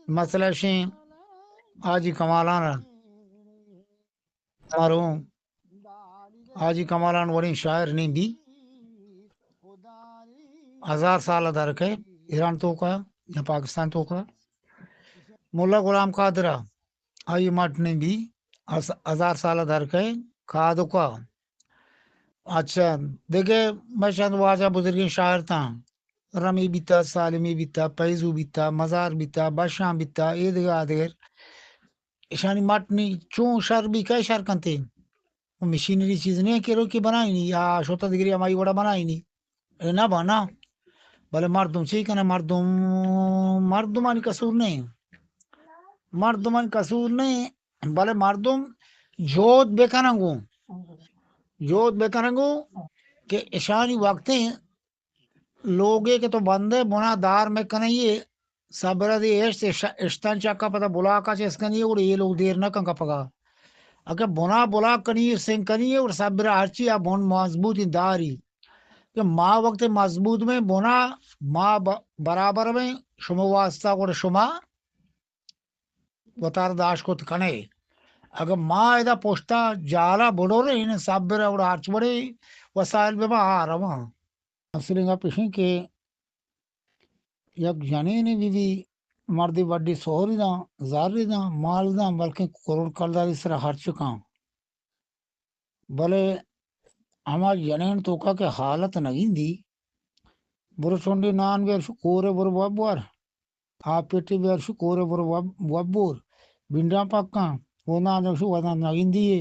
مسئلہ شیں حاجی کمالان ءَ، مرحوم حاجی کمالان وڑیں شاعر نیں بی، ہزار سال ءَ در کئے ایران توکا یا پاکستان توکا، ملا غلام قادر ءَ، آئی مٹ نیں بی، ہز-، ہزار سال ءَ در کئے کادوکا۔ اچھا، دگہ مشند واجہ بزرگیں شاعر تاں، رمی بیتا، سالمی بیتا، پیزو بیتا، مزار بیتا، بشان بیتا، اے دگہ آ دگر۔ اشانی مٹ نی چون شر بی، کئے شر کنتے؟ مشینری چیز نہیں کہ روکی بنائینی یا شوتا دگری ہمائی وڑا بنائینی۔ اے نہ بنا۔ بلے مردم چی کنہ؟ مردم، مردمانی قصور نہیں۔ مردمانی قصور نہیں، بلے مردم جہد بکنن گوں۔ جہد بکنن گوں کہ اشانی وقتیں لوگے کہ تو بندے بنا دار میں کنئیے، صبر دی اشت، اش-، اشتن چکا پتا بلاکا چس کنی، اور یہ لوگ دیر نہ کن کپگا۔ اگر بنا بلاک کنی، سنگ کنی، اور صبر ہرچی آ بن مضبوط داری۔ کہ ما وقت مضبوط میں بنا، ما ب-، برابر میں شما واسطہ، اور شما وتار داشت کت کنے۔ اگر ما ادا پشتا جالا بڑو رہے، صبر اور ہرچ بڑے وسائل بے ما آ رواں۔ اصلیں گپ اش انت کہ یک جنینے بہ بی، مردے وڈی سہری داں، زری داں، مال داں، بلکیں کروڑ کلداری سرا ہرچ کاں، بلے ہما جنین توکا کہ حالت نہ گندی، برو چنڈی نان بیار، شو کورے برو ببر۔ آ پیٹی بیار، شو کورے برو وب-، وبور۔ بنڈاں پکاں۔ او نان شو ودان نگندی ئے۔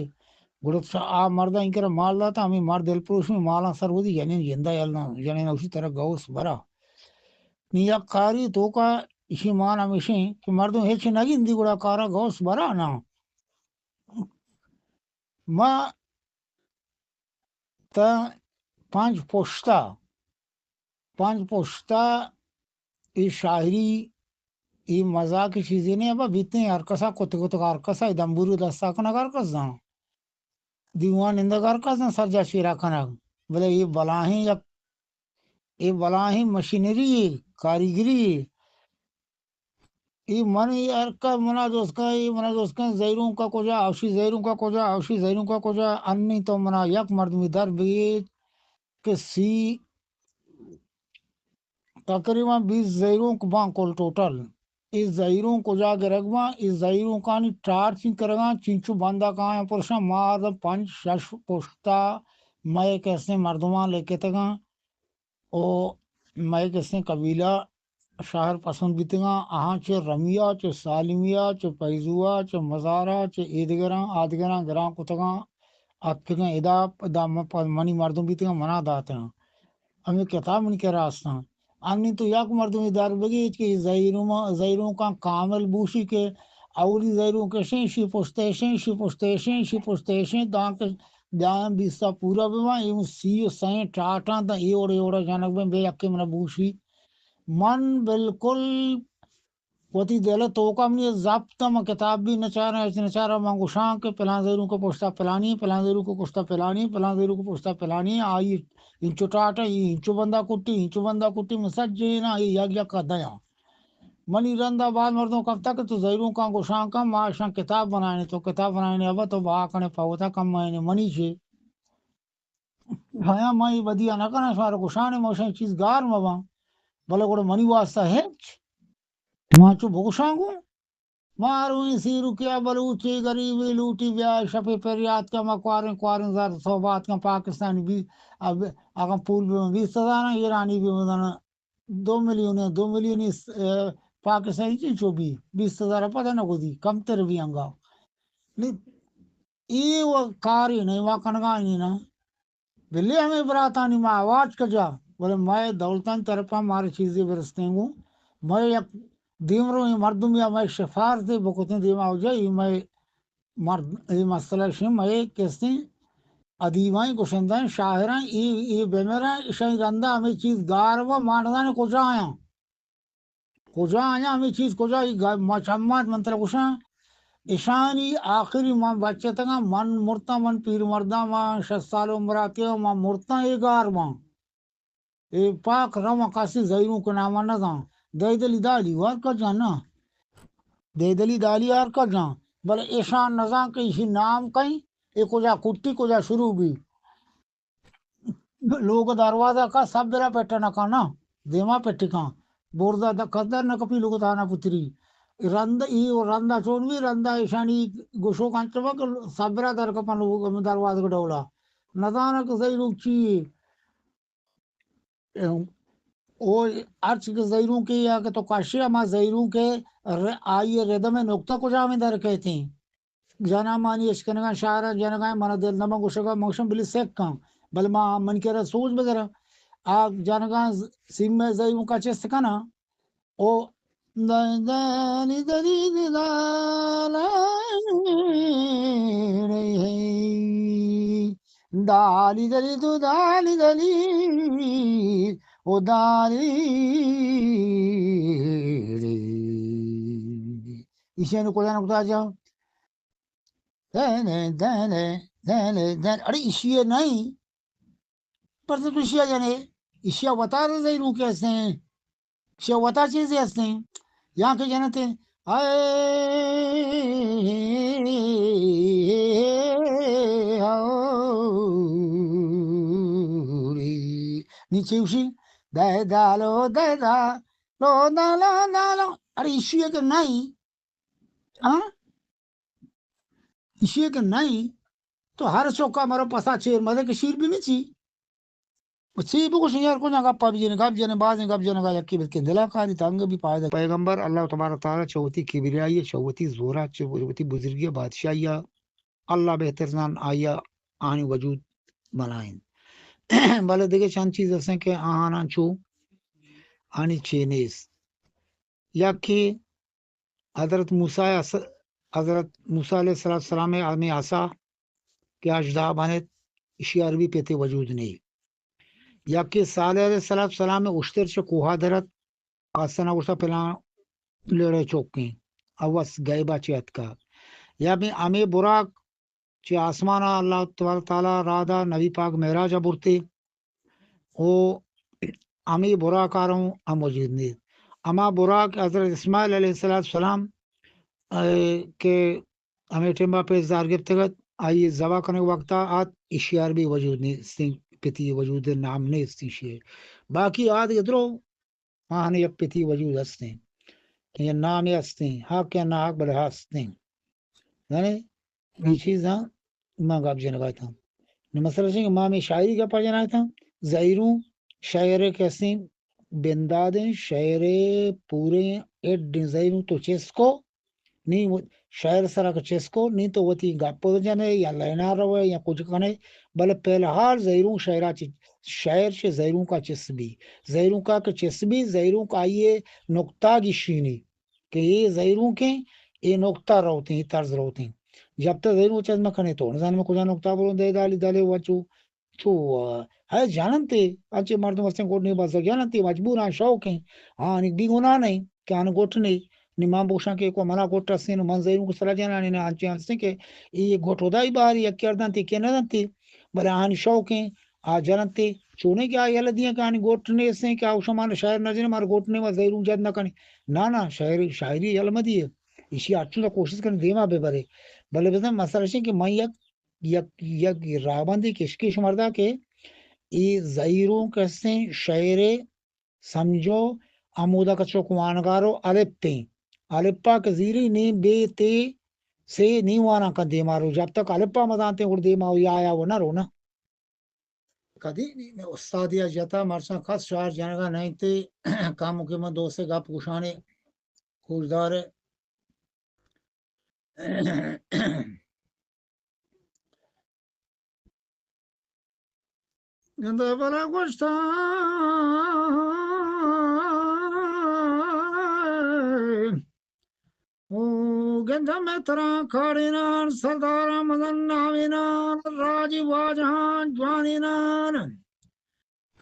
گڑا آ مرد انکرا مال داتا، ہمیں مرد دل پروش میں مالاں سر ودی جنین جندا یل نہ، جنین اوشی ترا گوس برا۔ نی یک کاری توکا اشی مان ہمیشیں کہ مردم ہچ نگندی، گڑا کارا گوس برا نا۔ ما تا پنج پشتا، پنج پشتا اے شاعری، اے مزاق چیزے نہیں، ابا بیتیں ہر کسا کت کت ہر کسا اے دمبوری دستا کنگ ہر کس زان۔ دیوان نندگ ہر کس زان سرجا چیرا کنگ۔ بلے اے بلاہیں یک، اے بلاہیں مشینری، کاریگری، اے من اے ہر کا منا دوست کا، اے منا دوست کا، زہیروں کا کجا، اوشی زہیروں کا کجا، اوشی زہیروں کا کجا، انی تو منا یک مردمی در بگیت کہ سی، تقریباً بیست زہیروں کو باں کل ٹوٹل۔ اے زہیروں کجا گرگ باں، اے زہیروں کانی ٹار چین کرگاں، چینچو بندہ کایاں پرشاں، ما آدم پنچ شش پشتا مئے کسیں مردمان لکتگاں۔ او مئے کسیں قبیلہ شہر پسند بیتگاں، آہاں چہ رمیا، چہ سالمیا، چہ پیزوا، چہ مزارا، چہ ایدگراں، آدگراں گراں کتگاں، اتکگاں ادا، ادا م-، پہ منی مردم بیتگاں، منا داتگاں۔ ہمے کتاب منی کرا استاں۔ انی تو یک مردمی در بگیج کہ زہیروں، زہیروں کاں کامل بوشی کہ اولی زہیروں کشیں، شی پشتیشیں، شی پشتیشیں، شی پشتیشیں، دانکہ بیاں بیستا پورا بباں، اے سی و سئیں ٹاٹاں تاں اے وڑ اے وڑا جنگ بیں، بے یکے منا بوشی۔ من بالکل وتی دل ء توکا منی زبط ء من کتاب بھی نچاراں، ہچ نچاراں، من گوشاں کہ پلان زہیروں کے پشتا پلانی، پلان زہیروں کے پشتا پلانی، پلان زہیروں کے پشتا پلانی، آئی انچو ٹاٹا، ای انچو بندہ کٹی، انچو بندہ کٹی، من سجیناں اے یک یک ء دیاں۔ منی رندا بعد مردم کپتا کہ تو زہیروں کاں گوشاں کن، ما اشاں کتاب بنائنے، تو کتاب بنائنے، ابا تو بہا کنے پوتا کم مہینے منی چے۔ ہیا ما اے بدیا نہ کناں، شمارا گوشانے، ما اشاں چیز گار مباں، بلے گڑا منی واسطہ ہچ۔ ما چو بگوشاں گوں، ما روئیں سیروکیا بلوچے غریبے لوٹی بیا، شپے پریات کن، ما کواریں کواریں زر صحبات کن، پاکستانی بی، اب اگاں پول بہ بیست ہزار، ایرانی بہ مدن دو میلیون، دو میلیون، اے، پاکستانی چنچو بی، بیست ہزار پتہ نہ گودی، کمتر بی انگا۔ نی، اے و کاری نہیں، وا کنگا نہیں نا۔ بلے ہمیں براتانی ما آواز کجا، بلے مئے دولتانی طرفا مارے چیزے برستیں گوں۔ مئے یک دیمرویں مردم یا مئے سفارتے بکتیں دیما ہو جائے، اے مئے مرد، اے مسئلہ شیں مئے کستیں ادیباں، گشنداں، شاعراں، اے، اے بمراں، اشانی رندا ہمیں چیز گار و ما نزانیں کجا آیاں۔ کجا آیاں ہمے چیز کجا؟ اے گا-، ما چمات من ترا گوشاں، اشانی آخری من بچتگاں، من مرتاں، من پیر مرداں، من شست سال عمراتیاں، من مرتاں، اے گار باں۔ اے پاک رواں، کسی زہیروں کے نام نہ داں۔ دے دلی دالی وار کا جانا۔ دیدلی دالی آر کا جان، بلے ایشان نزان کہ ایشی نام کئیں، اے کجا کٹی، کجا شروع بی۔ لوگ دروازہ کا سبرا پٹا نہ کنا، دیما پٹی کان۔ برزا د-، کدر نہ کپی لوگ تانا پتری۔ رند ای و رندا چون بی، رندا ایشانی گوشو کانچ با کہ سبرا در کپن لوگ ہمیں دروازہ ڈولا۔ نزانہ کہ زہیروک چی اے۔ او ہرچ کہ زہیروکے یا کہ تو کشے ہما زہیروکے ر-، آئی ردم نقطہ کجامیں در کہتیں۔ جنامانی اشکنگاں شہراں جنگاں من دل نہ من گوشگا من گوشم بلی سکاں، بل ما من کرا سوچ بدراں۔ آ جنگاں سیم زہیروکا چست کناں۔ او دالی دلی دالی دالی دلی دو دالی دلی او دالی۔ ایشی نو کجا نقطہ جا؟ دالی دالی دالی دالی۔ اڑے ایشی نہیں۔ پر تو ایشی جانے، ایشی وتا زہیروکے ہستیں۔ شہ وتا چیزے ہستیں، یا کہ جنت اے ہاوری۔ نی چیوشی دے دالو دے دالو دالو دالو۔ اڑے ایشی کہ نہیں، ہاں؟ ایشی کہ نہیں، تو ہر چوکا مرو پسا چیر مدے کہ شیر بی مچی۔ و چی بگوشیں یار، کجا گپا بجنیں، گپ جنیں، بازیں گپ جنگا یکی بلکیں دلا کاری تنگ بی پائدہ۔ پیغمبر اللہ تبارک تعالی چہ وتی کبریائی، چہ وتی زورا، چہ وتی بزرگی بادشاہی، اللہ بہتر زان آیا آنی وجود بنائیں۔ بلے دگہ چند چیز ہستیں کہ آہاناں چو آنی چے نیست۔ یکی حضرت موسیٰ ءِ عصا، حضرت موسیٰ علیہ الصلوۃ والسلام ءِ ہمے عصا کہ اژدہا بنت، ایشی عربی پتی وجود نی۔ یکے صالح علیہ الصلوۃ والسلام ءِ اشتر چہ کوہا درت، آسنا گوشتا پلان لڑے چوکیں، اوس گیبا چہ اتکا۔ یا بھی ہمے براق چہ آسمانا اللہ تبارک تعالی رادا نبی پاک معراجا برتے۔ و ہمے براق آروں ہم وجود نیست۔ ہما براق حضرت اسماعیل علیہ الصلوۃ والسلام، اے، کہ ہمے ٹیما پیش دار گپتگ ات، آئی ذبح کنگ وقتا آت، ایشی عربی وجود نیستیں، پتی وجود نام نیست ایشی۔ باقی آ دگہ درو آہانی یک پتی وجود ہستیں، کہ یہ نامے ہستیں، حق یا ناحق بلے ہستیں۔ یعنی اے چیزاں ما گپ جنگا اتاں۔ نو مسئلہ چی کہ ما ہمے شاعری گپا جنگا اتاں، زہیروں شاعر کہ ہستیں بندادیں، شاعر پوریں اڈ زہیروں تو چست کو، نی و-، شاعر سرا کہ چست کو، نی تو وتی گپ جنے یا لینا روے یا کچھ کنے، بلے فی الحال زہیروں شاعرا چ-، شاعر چہ زہیروں کا چست بی، زہیروں کا کہ چست بی، زہیروں کا آئیے نقطہ گشینی۔ کہ اے زہیروکیں، اے نقطہ روتیں، اے طرز روتیں۔ جب تک زہیروک چست مہ کنے تو نزانے من کجا نقطہ بروں دے دالی دالے وچو۔ چو، آ، ہے جننتے، انچے مردم ہستیں گٹ نے بس جننتے، مجبوراں شوقیں۔ آنی بی گناہ نہیں کہ آن گٹ نے۔ نی من بوشاں کہ کو منا گٹ ہستیں، من زہیروک سرا جنانی نہ انچے ہستیں کہ اے گٹ ہدائی باری یک کردنتے کہ نہ دنتے۔ بلے آنی شوقیں، آ جننتے، چونیں کہ آ یلہ دیاں کہ آنی گٹ نیستیں کہ آ شما شاعر نہ جنے، مارا گٹ نے، ما زہیروک جت نہ کنی۔ نا، نا، شاعری، شاعری یلہ مہ دیے۔ ایشی اچو تو کوشش کن دیما بہ برے۔ بلے بزن مسئلہ چی کہ من یک، یک، یک راہبندے کشکے شماردا کہ اے زہیروک ہستیں شاعر سمجھو، ہمودا کہ چک وانگارو الپیں۔ الپا کہ زیری نی بے تے سے نی واناں کن دیما رو۔ جب تک الپا مزانتے گڑ دیما و یا یا و نہ رو نا۔ کدی نی میں استادیا جتا مرچاں کس شاعر جنگا نہیں تے کامو کہ من دوستے گپ گوشانے کوشدار۔ گندے بلا گوشتاں، او گندے میں ترا کاڑینان، سرداراں مزن ناوینان، راجی واجہاں جوانینان،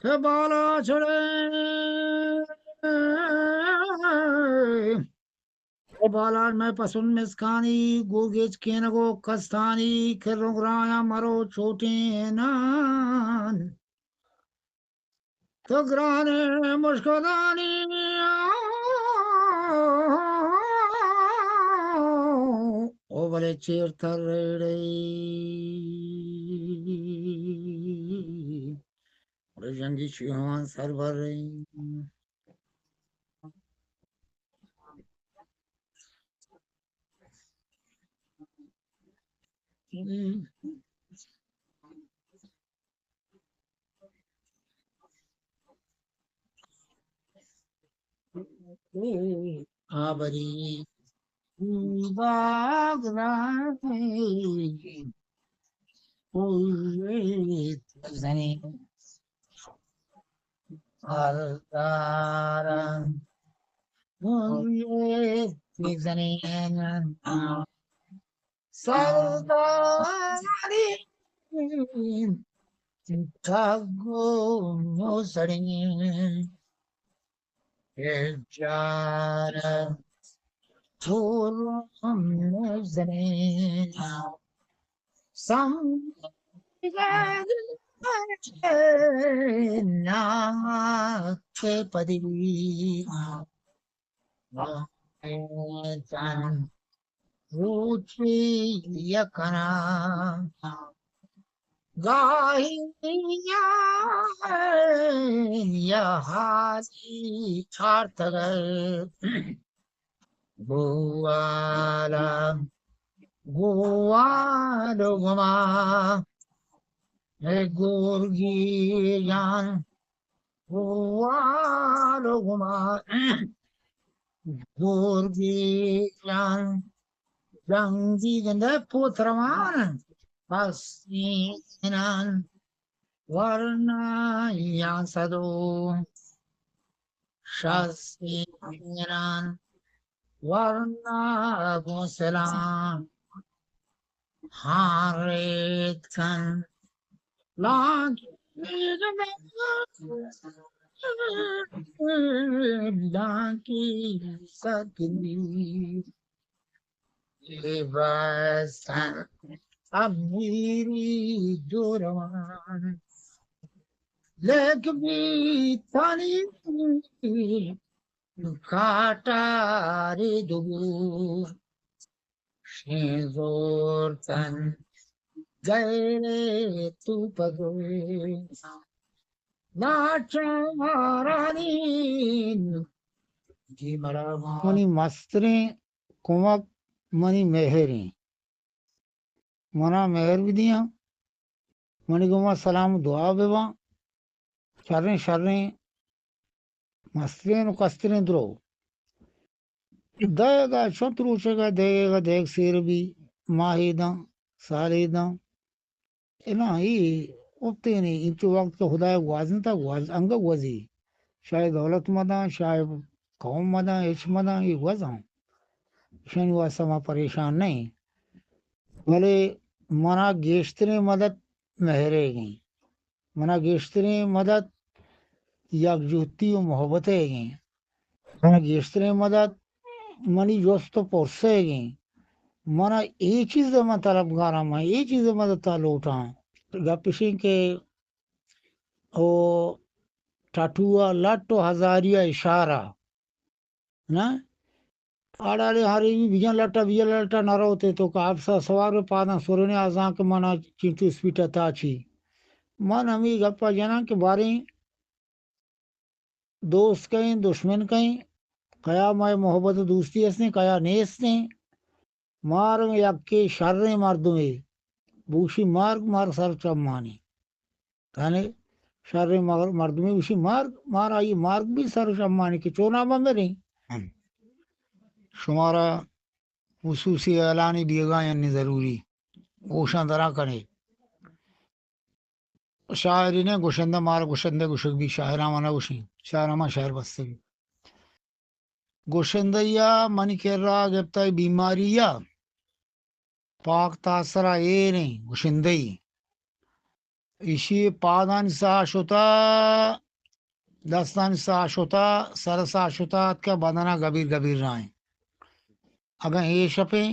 کہ بالا چڑے۔ اے بالار مئے پسن مسکانی، گوگیج کینگ و کستانی، کرن گرایاں مرو چوٹینان۔ تو گران مشکدانی بلے چیر تر ریڑے، رژنگی چیہوان سربر۔ آبری باغ را زنی سرداران، زنی سرداری تگو سڑی جار تورم زنی سم ناک پدی تن روچی یکنا گاہی یا حالی چارتگر گوالا گوال گما اے گورگی جان گوال گما گورگی جان جنگی گندے پوت روان پسینان ورنا یا سدو شاسینان ورنا گوسلان ہاں ریت کن لانکی لانکی سکلی بستن امیری دوروان لگ بیتانی کاٹاری دوبو شین زورتن گئے تو پگو ناچارانی جی مرا منی مستریں کمک منی مہریں۔ منا مہر بدیاں، منی گوما سلام و دعا بباں۔ شریں شریں مستریں و کستریں درو۔ دئیگا چنت روچگا دئیگا دئیگ سیر بی، ماہے داں، سالے داں۔ انا اے اپتینے انچو وقت کہ خدای گوازنتا گواز، انگا گوزی۔ شاہ دولت مداں، شاہ قوم مداں، ہچ مداں، اے گوزاں۔ اشانی واسطہ ما پریشان نہ ایں۔ بلے منا گیشتریں مدد مہریگیں۔ منا گیشتریں مدد یکجہتی و محبت ئیگیں۔ منا گیشتریں مدد منی جست و پرس ئیگیں۔ منا اے چیز ء من طلبگاراں، من اے چیز ء مدد ء لوٹاں۔ گپ اشیں کہ او ٹاٹو ء لٹ و ہزاری ء اشارہ نہ، آڑاڑے ہر ایوی بجن لٹا، بجن لٹا نہ روتے تو کہ اپسا سوار بے پاداں سرنے آزاں کہ منا چنچو اسپیٹا تاچی۔ من ہمے گپا جناں کہ باریں دوست کئیں، دشمن کئیں، کیا مئے محبت و دوستی ہستیں، کیا نیستیں۔ مارگ یکے شریں مردمے بوشی مارگ مار سر چمانی۔ کنے شریں مر-، مردمے بوشی مارگ، مار آئی مارگ بھی سر چمانی کہ چونا بمریں۔ ہم۔ شمارا خصوصی اعلانی بیگا یعنی ضروری۔ گوشاں درا کنے۔ شاعری نہ گوشندہ، مارا گوشندہ گوشگ بی، شاعراں ما نہ گوشیں، شاعراں ما شعر بستگی۔ گوشندہ یا منی کرا گپتا بیماری یا پاک تاثرا ایریں گوشندہ ای۔ ایشی پادانی ساہ شتا، دستانی ساہ شتا، سر ساہ شتا، اتکا بدنا گبیر گبیر رائیں۔ اگاں اے شپیں،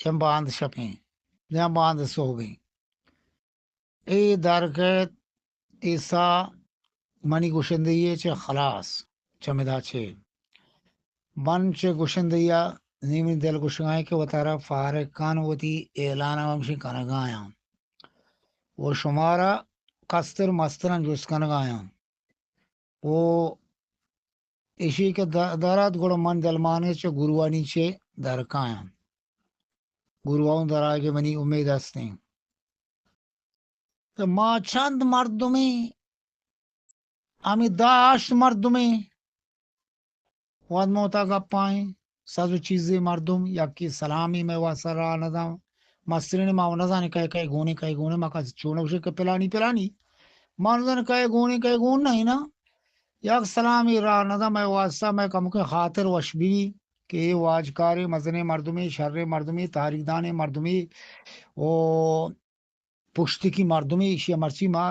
یا باند شپیں، یا باند صحبیں۔ اے درکیت، اے ساہ منی گوشندہی ء چہ خلاص، چمدا چہ من چہ گوشندہی ء نی منی دل گوشگائیں کہ وتارا فارغ کن، وتی اعلان ہم ہمشی کنگایاں و شمارا کستر مستران جست کنگایاں و ایشی کہ د-، درات گڑا من دلمانے چہ گروانی چہ درکایاں۔ گرواؤں درائے کہ منی امید ہستیں۔ تو ما چند مردمیں، ہمیں دہ ہشت مردمیں، وت موتا گپائیں، سز و چیزے مردم، یکی سلامی مئے واسطہ راہ نداں۔ مسترین ما و نزانیں کئے کئے گونے، کئے گونے، ما کس چون گوشے کہ پلانی پلانی۔ ما نزانیں کئے گونے، کئے گون نہیں نا۔ یک سلامی راہ نداں مئے واسطہ، مئے کمکیں خاطر وش بی کہ اے واجکارے، مزنیں مردمے، شریں مردمے، تاریخ دانیں مردمے، او پشتکی مردمے، ایشی مرچی ما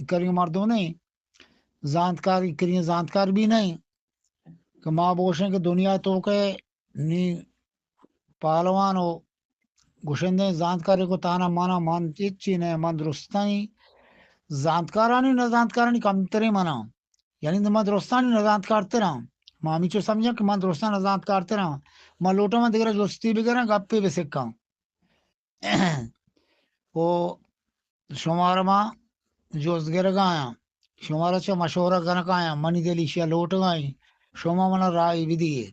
کریں مردم نہیں، زانتکار کریں زانتکار بھی نہیں کہ ما بوشیں کہ دنیا تو کہ نی پہلوان و گشندیں زانتکارے کو تانا مانا من ہچی نہ، من درستانی زانتکارانی نہ زانتکارانی کمتریں منا، یعنی من درستانی نہ زانتکارتراں۔ ما ہمیچو سمجھاں کہ من درستان نہ زانتکارتراں۔ من لوٹاں من دگرا جستی بگراں، گپے بسکاں۔ و شمارا ما جست گرگایاں، شمارا چہ مشورہ کنگایاں، منی دل ایشیا لوٹگائیں، شما منا رائے بدیے۔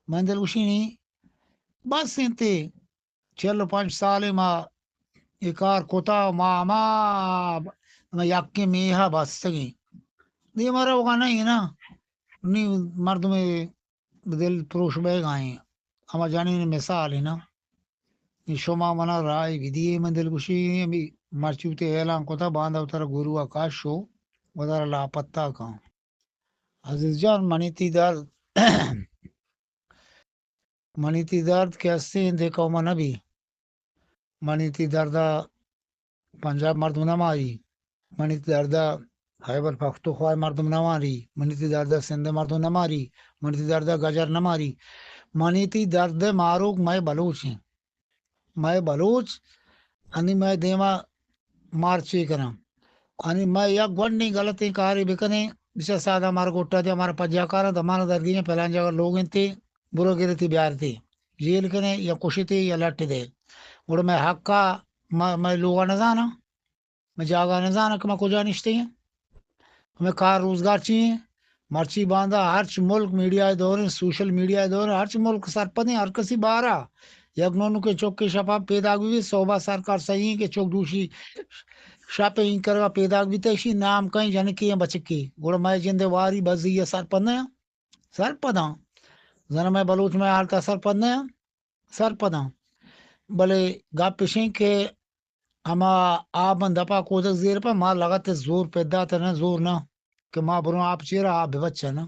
من دل گوشینی بس انتے، چل و پنچ سالے ما اے کار کتا، ما ہما، ہما یکیں میہا بستگیں۔ دیما روگا نہیں نا، نی مردم دل پروش بیگائیں۔ ہما جنین مثال ہے نا۔ نی شما منا رائے بدیے، من دل گوشی ہمی مرچی وتی اعلان کتا، باندا وتارا گوروا کش و وتارا لاپتا کن۔ عزیز جان، منی تی درد، منی تی درد کہ ہستیں دے قوم نہ بی۔ منی تی دردا پنجاب مردم نہ ماری، منی تی دردا خیبر پختونخوا مردم نہ ماری، منی تی دردا سندھ مردم نہ ماری، منی تی دردا گجر نہ ماری۔ منی تی درد ماروک مئے بلوچ ہیں۔ مئے بلوچ انی مئے دیما مارچی کناں۔ انی مئے یک گونڈیں غلطیں کارے بکنیں، بچا سادہ مارا گوٹا دے، ہمارا پجا کاراں، دمانا درگیجاں، پلان جگہ لوگ انتے، برو گرتی بیارتی، جیل کنے یا کشتی یا لٹ دے۔ گڑا مئے حقا، مئے، مئے لوگا نزاناں، مئے جاگہ نزاناں کہ ما کجا نشتے ہیں۔ ہمیں کار روزگار چی ہیں؟ مرچی باندا ہرچ ملک میڈیا دور ہیں، سوشل میڈیا دور ہیں، ہرچ ملک سرپد ہیں، ہر کسی بارا۔ یک نونو کے چک کے شپا پیداگ بھی، صوبہ سرکار صحیح ہیں کہ چک دوشی شپ این کرگا پیداگ بھی تیشی نام کہیں جنکی ہیں بچکی۔ گڑا مئے جند واری بزی ہے سرپد ہیں، سرپداں۔ زن مئے بلوچ مئے حالتا سرپد ہیں، سرپداں۔ بلے گپ اشیں کہ ہما آپ من دپا کودک زیر پہ ما لگت زور پیدا تہ نہ، زور نہ کہ ما بروں آپ چیرا آپ بچا نہ۔